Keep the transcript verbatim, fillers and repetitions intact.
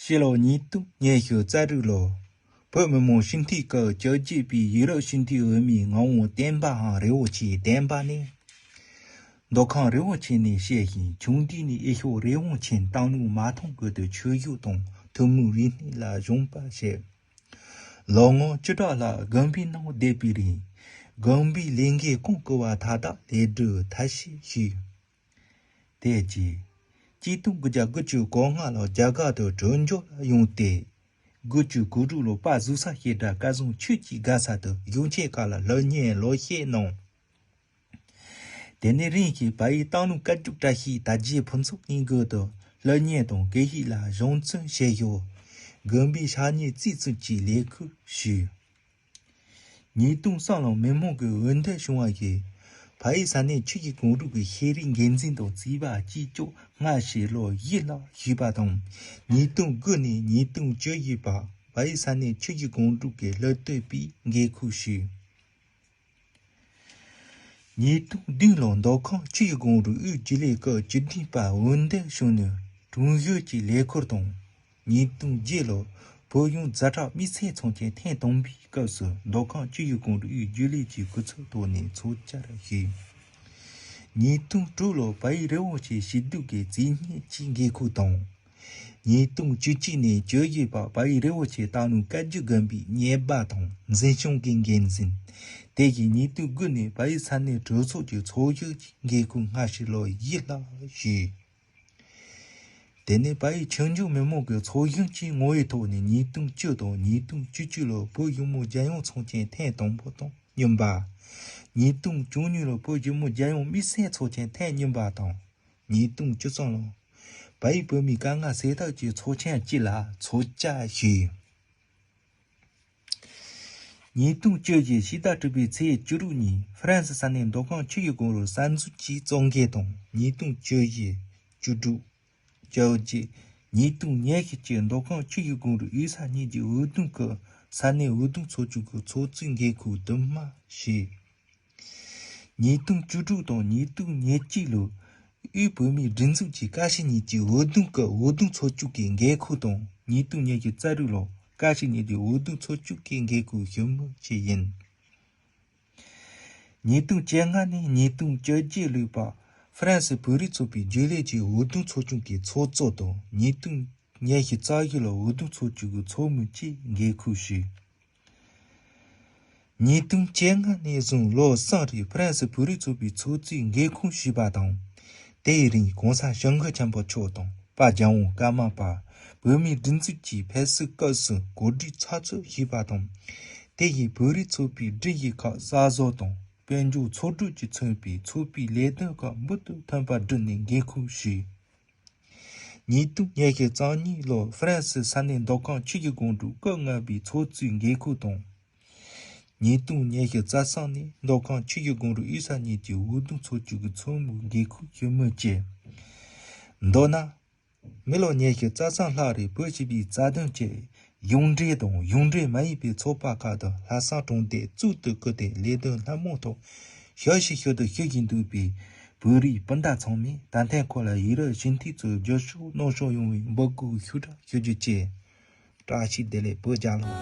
སྤྲེལ་ལོ་ཉིས་སྟོང་ཉི་ཤུ་རྩ་དྲུག་ལོ། བོད་མི་མང་སྤྱི་འཐུས་སྐབས་བཅོ་བརྒྱད་པའི་ཡུ་རོབ་སྤྱི་འཐུས་འོས་མིའི་ངག་དབང་བསྟན་པའམ་རི་བོ་ཆེ་བསྟན་པ་ནས། མདོ་ཁམས་རི་བོ་ཆེ་ནས་བཤད་ཞིང་ཆུང་དུས་ནས་ཨེ་ཤོ་རི་བོང་ཆེན་སྟག་ནོར་མ་ཐོན་སྐོར་དུ་ཆོས་ཞུགས་དང་ཐུན་མོང་རིག་གནས་ལ་སྦྱངས་པ་བྱས། ལོ་ངོ་བཅུ་ཕྲག་ལྷག་དགོན་པའི་ནང་བསྡད་པའི་རིང་། དགོན་པའི་ལས་འགན་གང་བསྐུར་བ་མཐའ་དག་ལས་སྒྲུབ་མཐར་ཕྱིན་ཞུས། དེ་རྗེས། གཅིག་སྟོང་དགུ་བརྒྱ་དགུ་བཅུ་གོ་ལྔ་ལོར་རྒྱ་གར་དུ་བྲོས་བྱོལ་ལ་ཡོང་སྟེ། དགུ་བཅུ་གོ་དྲུག་ལོར་དཔལ་བཟོད་བཟང་བཤད་གྲྭ་སྐལ་བཟང་ཆོས་ཀྱི་མགར་ས་དུ་གཞུང་ཆེན་ཁག་ལ་སློབ་གཉེར་སློབ་བཤད་གནང་། དེ་ནས་རིམ་བཞིན་བལ་ཡུལ་སྟག་ལུང་དཀར་སྦྱོར་བཀྲ་ཤིས་དར་རྒྱས་ཕུན་ཚོགས་གླིང་དགོན་དུ་སློབ་གཉེར་དང་དགེ་བཤེས་ལ་གཞུང་བཙུན་བྱས་ཞོར། དགོན་པའི་ཕྱག་གཉེར་རྩིས་ཚུལ་གྱི་ལས་ཁུར་ཞུས། ཉིས་སྟོང་གསུམ་ལོར་མི་མང་གི་འོས་འདེམས་བྱུང་བ་ཡིས། བལ་ཡུལ་ས་གནས་ཆོས་ཀྱི་གོམ་བགྲོད་ཀྱི་ཤེས་རིག་འགན་འཛིན་དང་རྩིས་པ་གཅིག་ལྕོགས་སྔ་ཕྱི་ལོ་བཞི་ལྷག་བཞུགས་པ་དང་། ཉིས་སྟོང་དགུ་ནས་ཉིས་སྟོང་བཅུ་བཞི་བར་བལ་ཡུལ་ས་གནས་ཆོས་ཀྱི་གོམ་བགྲོད་ཀྱི་སློབ་སྟོན་པའི་འགན་ཁུར་ཞུས། ཉིས་སྟོང་བདུན་ལོར་མདོ་ཁམས་ཆུ་བཞི་སྒང་དྲུག་དབུས་རྒྱུན་ལས་སྐབས་བཅུ་བདུན་པར་འོས་འདེམས་བྱུང་ནས་དྲུང་གཞོན་གྱི་ལས་ཁུར་དང་། ཉིས་སྟོང་བརྒྱད་ལོར་བོད་གཞུང་ཛ་དྲག་དམིགས་བསལ་ཚོགས་ཆེན་ཐེངས་དང་པོའི་སྐབས་སུ་མདོ་ཁམས་ཆུ་བཞི་སྒང་དྲུག་དབུས་རྒྱུན་ལས་ཀྱི་སྐུ་ཚབ་ཐོག་ནས་ཚོགས་བཅར་ཞུས། ཉིས་སྟོང་དྲུག་ལོར་བལ་ཡུལ་རི་བོ་ཆེ་ཞི་བདེ་གི་རྩིས་གཉེར་གྱི་འགན་ཁུར་དང་། ཉིས་སྟོང་བཅུ་གཅིག་ནས་བཅུ་བཞི་བར་བལ་ཡུལ་རི་བོ་ཆེ་སྟག་ལུང་བཀའ་བརྒྱུད་དགོན་པའི་གཉེར་པ་དང་འཛིན་སྐྱོང་གི་འགན་འཛིན། དེ་བཞིན་ཉིས་སྟོང་དགུ་ནས་བལ་ཡུལ་ས་གནས་གྲོས་ཚོགས་ཀྱི་ཚོགས་གཞོན་གྱི་འགན་ཁུར་སྔ་ཕྱི་ལོ་བཞི་ལྷག་བཞུགས། དེ་ནས་བལ་ཡུལ་ཆོས་འབྱོར་མི་མང་གི་ཚོགས་གཞོན་གྱི་ངོ་བོའི་ཐོག་ནས་ཉིས་སྟོང་བཅུ་དང་ཉིས་སྟོང་བཅུ་གཅིག་ལོར་བོད་གཞུང་མང་རྒྱལ་ཡོངས་ཚོགས་ཆེན་ཐེངས་དང་པོ་དང་། གཉིས་པ། ཉིས་སྟོང་བཅུ་གཉིས་ལོར་བོད་གཞུང་མང་རྒྱལ་ཡོངས་དམིགས་བསལ་ཚོགས་ཆེན་ཐེངས་གཉིས་པ་དང་། ཉིས་སྟོང་བཅུ་གསུམ་ལོར་བལ་ཡུལ་བོད་མིའི་དཀའ་ངལ་སེལ་ཐབས་ཀྱི་ཚོགས་ཆེན་སྤྱི་ལ་ཚོགས་བཅར་ཞུས། ཉིས་སྟོང་བཅུ་བཞི་ཕྱི་ཟླ་དྲུག་པའི་ཚེས་བཅུ་དྲུག་ཉིན་ཧྥ་རན་སི་ས་གནས་མདོ་ཁམས་ཆུ་བཞི་སྒང་དྲུག་གསར་འཛུགས་ཀྱི་གཙོ་འགན་དང་། ཉིས་སྟོང་བཅུ་བཞི། བཅུ་དྲུག་བཅོ་བརྒྱད། ཉིས་སྟོང་ཉི་ཤུ་གཅིག་མདོ་ཁམས་ཆུ་བཞི་སྒང་དྲུག་དབུས་ས་གཉིས་ཀྱི་འོས་བསྡུ་སྐབས་ས་གནས་འོས་བསྡུ་ཚོགས་ཆུང་གི་ཚོགས་གཙོའི་འགན་ཁུར་དུ་མ་བཞེས། ཉིས་སྟོང་བཅུ་དྲུག་དང་ཉིས་སྟོང་ཉེར་གཅིག་ལོར་དབུས་བོད་མིའི་སྒྲིག་འཛུགས་ཀྱི་ཀ་ཤི་གཉིས་ཀྱི་འོས་བསྡུ་སྐབས་འོས་བསྡུ་ཚོགས་ཆུང་གི་འགན་ཁུར་དང་། ཉིས་སྟོང་ཉི་ཤུ་རྩ་དྲུག་ལོར་ཀ་ཤི་གཉིས་ཀྱི་འོས་བསྡུ་ཚོགས་ཆུང་གི་འགན་ཁུར་ཞུ་མུས་བཅས་ཡིན། ཉིས་སྟོང་བཅོ་ལྔ་ནས་ཉིས་སྟོང་བཅོ་བརྒྱད་ལོའི་བར་ཧྥ་རན་སི་བོད་རིགས་ཚོགས་པའི་རྒྱུན་ལས་ཀྱི་འོས་བསྡུ་ཚོགས་ཆུང་གི་ཚོགས་གཙོ་དང་། ཉིས་སྟོང་ཉི་ཤུ་རྩ་བཞི་ལོར་འོས་བསྡུ་ཚོགས་ཆུང་གི་ཚོགས་མི་བཅས་འགན་ཁུར་ཞུས། ཉིས་སྟོང་བཅོ་ལྔ་ནས་བཟུང་ལོ་གསུམ་རིང་ཧྥ་རན་སི་བོད་རིགས་ཚོགས་པའི་ཚོགས་གཙོའི་འགན་ཁུར་ཞུས་པ་དང་། དེའི་རིང་གོང་ས་སྐྱབས་མགོན་ཆེན་པོ་མཆོག་དང་། དཔལ་རྒྱལ་དབང་ཀརྨ་པ། བོད་མིའི་སྒྲིག་འཛུགས་ཀྱི་ཕེབས་བསུའི་སྐབས་སུ་གོ་སྒྲིག་ཚགས་ཚུད་ཞུས་པ་དང་། དེ་བཞིན་བོད་རིགས་ཚོགས་པའི་སྒྲིག་གཞི་ཁག་གསར་བཟོ་དང་། དཔལ་འབྱོར་ཚོགས་སྒྲུབ་ཀྱིས་མཚོན་པའི་ཚོགས་པའི་ལས་དོན་ཁག་འབུར་དུ་ཐོན་པ་བསྒྲུབས་ནས་འགན་ཁུར་ཞུས། ཉིས་སྟོང་ཉི་ཤུ་རྩ་གཉིས་ལོར་ཧྥ་རན་སི་ས་གནས་མདོ་ཁམས་ཆུ་བཞི་སྒང་དྲུག་སྐབས་ལྔ་པའི་ཚོགས་གཙོའི་འགན་ཁུར་དང་། ཉིས་སྟོང་ཉི་ཤུ་རྩ་གསུམ་ནས་མདོ་ཁམས་ཆུ་བཞི་སྒང་དྲུག་དབུས་ས་གཉིས་ཀྱི་འོས་བསྡུ་ཚོགས་ཆུང་གི་ཚོགས་མིའི་འགན་ཁུར་ཞུ་མུས་བཅས། མདོར་ན། མི་ལོ་ཉི་ཤུ་རྩ་གསུམ་ལྷག་རིང་བོད་སྤྱི་པའི་རྩ་དོན་ཆེད་གཞུང་འབྲེལ་དང་གཞུང་འབྲེལ་མ་ཡིན་པའི་ཚོགས་པ་ཁག་དང་ལྷག་བསམ་དྲང་བདེན་གཙོ་བོར་བཀུར་ཏེ་ལས་དོན་སྣ་མང་ཐོག་ཞབས་ཞུ་ཞུ་དང་ཞུ་བཞིན་འདུག་པའི་བོད་རིགས་སྤུན་ཟླ་ཚང་མས་ད་ཐེངས་ཁོ་ལ་ཡུ་རོབ་སྤྱི་འཐུས་ཚོར་རྒྱབ་སྐྱོར་གནང་ཕྱོགས་ཡོང་བའི་འབོད་སྐུལ་ཤུགས་དྲག་ཞུ་རྒྱུ་བཅས། བཀྲ་ཤིས་བདེ་ལེགས་བོད་རྒྱལ་ལོ།